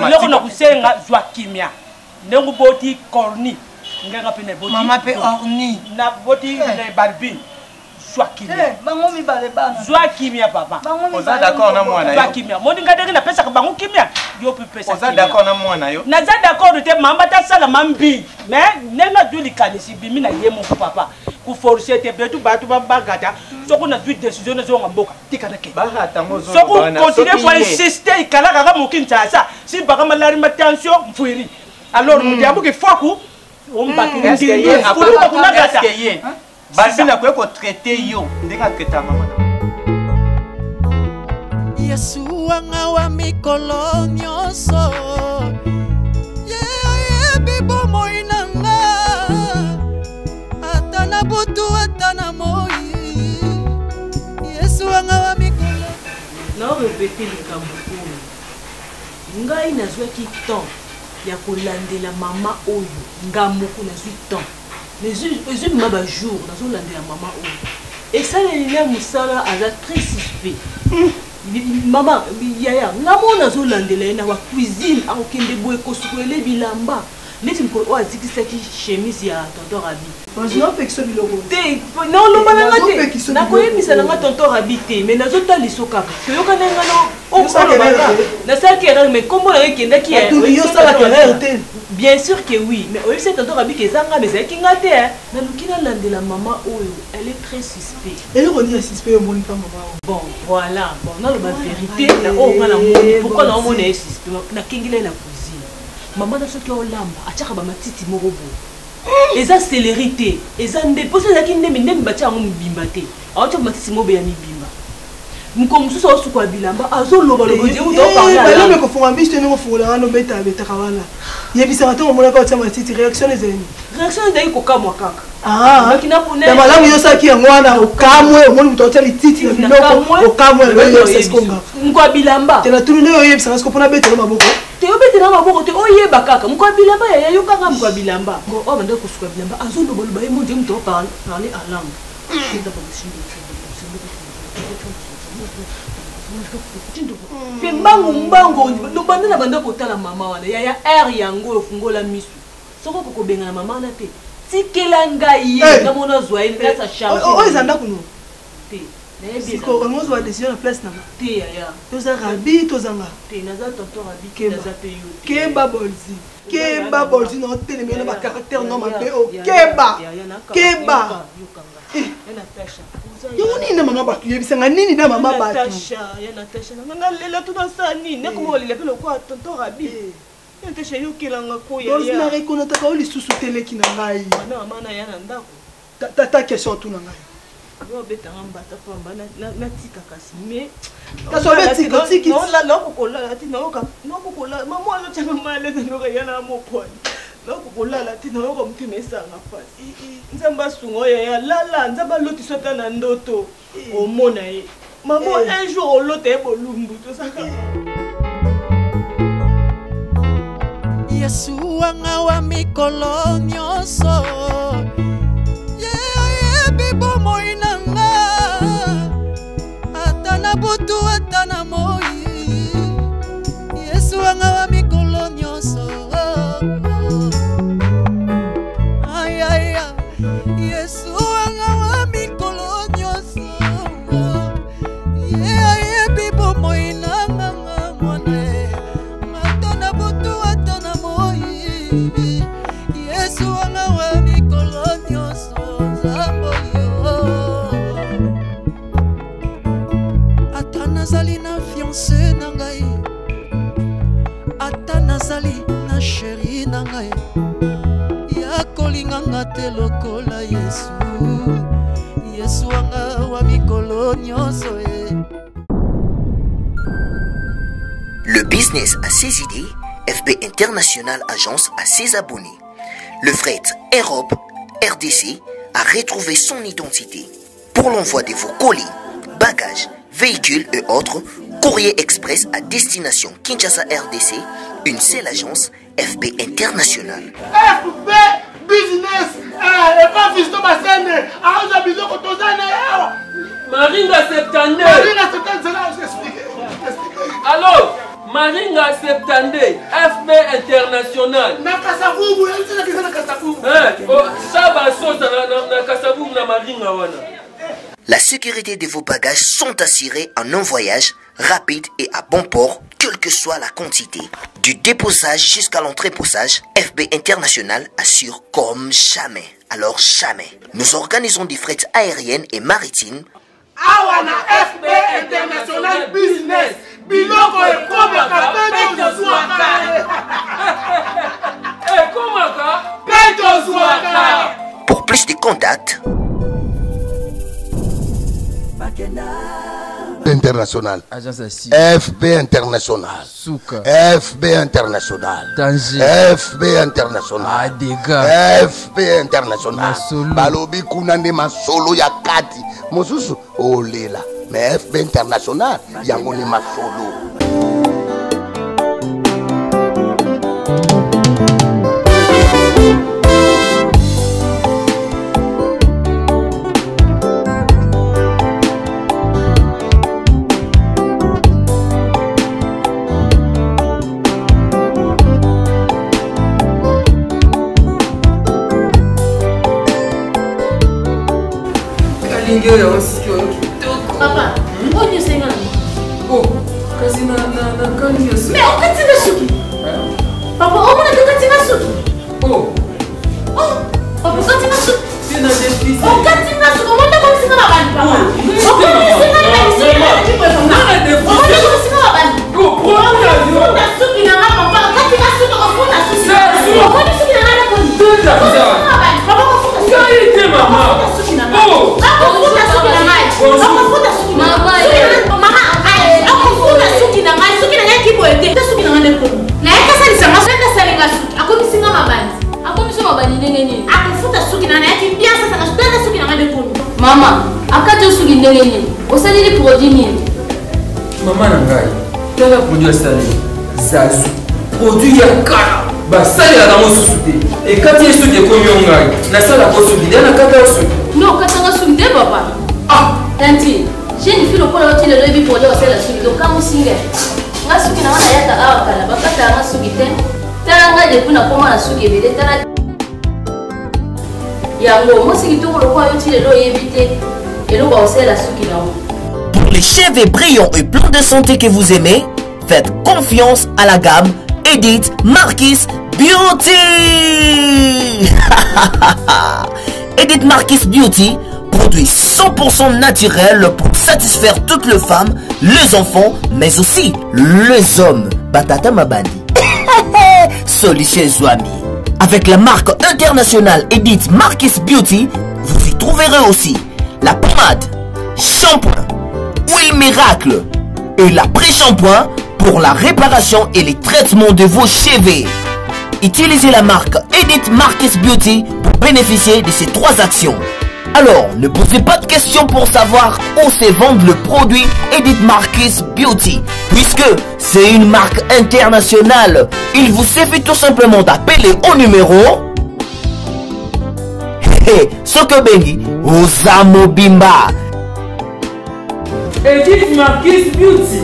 eloko na kusenga, zwa kimia ndenge oboti corni. Nganga mpe naboti. Mama mpe orni. Naboti barbine. Zwa kimia. Eh, bango mibale bana. Zwa kimia papa. Oza d'accord na mwana yo? Zwa kimia. Moni nga ndenge napesaka bango kimia. Yo mpe pesa Oza d'accord na mwana yo? Naza d'accord te mama tasala mambi. Mais ndenge nazwi likanisi bimi na ye moko papa. Koforce te betu bato bagata soki nazwi décision nazonga mboka tika nake. Soki continue ko insister ikala kaka moki ntsasa si baka malari ma tension mfuiri. Alors mutu yabuki faku ombaki ndindi fuluka kunagata. Balbine akoki kotraite yo ndenge atraita mama na Yesu wanga wa mikolo nyonso ye ayebi bomoi na nga ata na butu ata na moi Yesu wanga wa mikolo Naorepete likambo oyo ngai nazwaki temps ya kolandela mama oyo nga moko nazwi temps ezwi mama ba jour nazolandela mama oyo esaleli na mosala aza très suspect hmm. mama yaya nga moko nazolandela ye na ba cuisine akokende boye kosukolele bilamba neti mokolo oyo azikisaki chemise ya tonton rabi opekisa biloko te naoloba na nga te nakoyebisa na nga tonton rabi te mais nazotaliso kaka toyokana nga no nasalaki erreur mais nkombo na yo ekendaki bien sûr que oui mais oyebisa tonton rabi ke eza nga mais ezalaki nga te naluki nalandela mama oyo elle est très suspect eloko nini ya suspect omoni mpa mama oyo bon voilà bon naloba vérité na oyo nga namoni pourquoi naomona ye suspect nakengela ye na cuisine mama na soki olamba atiaka bamatiti moko boye eza celery te eza nde mposo ezalaki ndembe ndembe batia yango mobimba te aotia matiti mobe ya mibimba mokolo mosusu aosukola bilamba azoloba lobabalome kofunga miso ndenge ofungola wana obeta abetaka wana yebisaka ntango omonaka otia matiti réaction ezali nini réaction ezali kokamwa kaka ah, ya malamu yo osalaki yango wana okamwe omoni moto atia lititi na biloko okamwe oyebisa mokwa bilamba te natuni nde oyebisaka siko mpona betelo maboko te obetela maboko te oyeba kaka mokwa bilamba yaya yokanga mokwa bilamba oyo bandaki kosuka bilamba azolobaloba ye mondi ye moto oparle en langue mpe mbangu mbangu lobanda na banda kotala mama wana yaya aire yango ofungola misu soki okoki kobengana mama wana te tikela ngai ye eh. namona azwa ye nasa charge oyo eza ndako no te siko olingi ozwa décision na place nanga te yaya toza rabi tozanga te naza tonton rabi te naza mpe yo keba bolzi keba bolzi na otelemi na bacaractère no mabe o keba keba yango nini na mama bato yebisanga nini na mama bato ya natasha nanga nalela to nasala nini nakoma kolela mpe lokola tonton rabi eh. natasha yokelanga koyana rekonataka yo lisusu teleki na ngai mama na ya na ndako tata question otuna ngai yo obetanga mbata pamba natika kasi mais kasi obetika otiki nakokolala te nayoka nakokolala mama azotyanga malete nayoka ya na mokwani nakokolala te nayoka motema esanga mpasi nzambe asunga oyo yaya lala nzambe alotisa ata na ndoto omona ye mama un jour olota ye bolumbu tozaka Yesu wanga wa mikolo nyonso ye ayebi bomoi na nga ata na butu ata na moi Yesu wanga wa mikolo nyonso ayaya Yesu wanga wa mikolo nyonso ye ayebi bomoi na nga mwana ata na butu ata na moi yesu wanga wa mikolo nyonso nzambo yo ata nazali na fiance na ngai ata nazali na sheri na ngai ya kolinga nga te lokola yesu yesu wanga wa mikolo nyonso e Le business a ses idées, FB International Agence a ses abonnés. Le fret Europe RDC a retrouvé son identité. Pour l'envoi de vos colis, bagages, véhicules et autres, Courrier Express à destination Kinshasa RDC, une seule agence FB International. FB Business eh, epa Fiston Basende aoza biloko toza na ye awa Maringa 72 Maringa 72 zela explique Allo. Maringa 72 FB International. Na Kasavubu, eza na Kasavubu. Eh, oh, Saba Sosa na, na, na Kasavubu na Maringa wana. La sécurité de vos bagages sont assurées en un voyage rapide et à bon port, quelle que soit la quantité. Du déposage jusqu'à l'entreposage, FB International assure comme jamais. Alors jamais. Nous organisons des frais aériennes et maritimes Awa na FB International Business, biloko ekomaka mpe tozwaka. Ekomaka mpe tozwaka. Pour plus de contacts, International. FB International. Suka. FB International. Danger. FB International. Adega. FB International. Balobi kuna nde masolo ya kati. Mosusu olela. Mais FB International yango nde masolo. Kalingi oyo osiki oyo kitoko. Papa, oyo nyonso enga na Oh, kasi na na na kalingi oyo. Mais okati nga suki. Papa, omona te okati nga suki. Oh. Oh, papa okati nga suki. Okati nga suki, omona okomisi nga mabandi papa. Okomisi nga mabandi. Omona okomisi nga mabandi. Ofunda suki na nga papa, okati nga suki, ofunda suki. Omoni suki na nga ndeko. Okomisi nga mabandi. Papa ofunda suki. Ngai te mama. Ofunda suki na nga. Ofunda suki na ngai. Ofunda suki na ngai. Mama, ofunda suki na ngai. Suki na ngai kiboye te. Suki na nga ndeko. Naye kasalisa nga soki asalinga suki akomisi nga mabandi. Akomisi mabandi ndenge nini? Akofuta suki na nayaki bien sasa nga tata suki na nga ndeko. Mama, akati yo suki ndenge nini? Osaleli produit nini? Mama na ngai, tala produit asali zazu produit ya kala basalelaka yango susu te ekati ye soki ekomi yo ngai nasalaka soki nde nakata yo soki No, okatanga suki te papa. Ah! Tanti, jeune fille lokola yo ti lelo oyebi produit osala suki te okamwisi ngai. Nga suki na nga nayaka awa kala bakataka nga suki te. Tala nga depuis nakoma na suki ebele tala yango mwasi kitoko lokola yo ti lelo oyebi te eloko ya kosalela suki na yo. Pour les cheveux brillants et pleins de santé que vous aimez, faites confiance à la gamme Edith Marquis Beauty. Edith Marquis Beauty, produit 100% naturel pour satisfaire toutes les femmes, les enfants, mais aussi les hommes. Batata Mabandi. Solution Zouami. Avec la marque internationale Edith Marquis Beauty, vous y trouverez aussi la pommade, shampoing, huile miracle et l'après-shampoing pour la réparation et les traitements de vos cheveux. Utilisez la marque Edith Marquis Beauty pour bénéficier de ces trois actions. Alors, ne posez pas de questions pour savoir où se vend le produit Edith Marquis Beauty, puisque c'est une marque internationale. Il vous suffit tout simplement d'appeler au numéro Hey, Sokobengi Ozamobimba. Edith Marquis Beauty,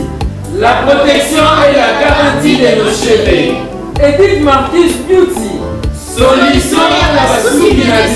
la protection et la garantie de nos cheveux. Edith Marquis Beauty, solution à la suki na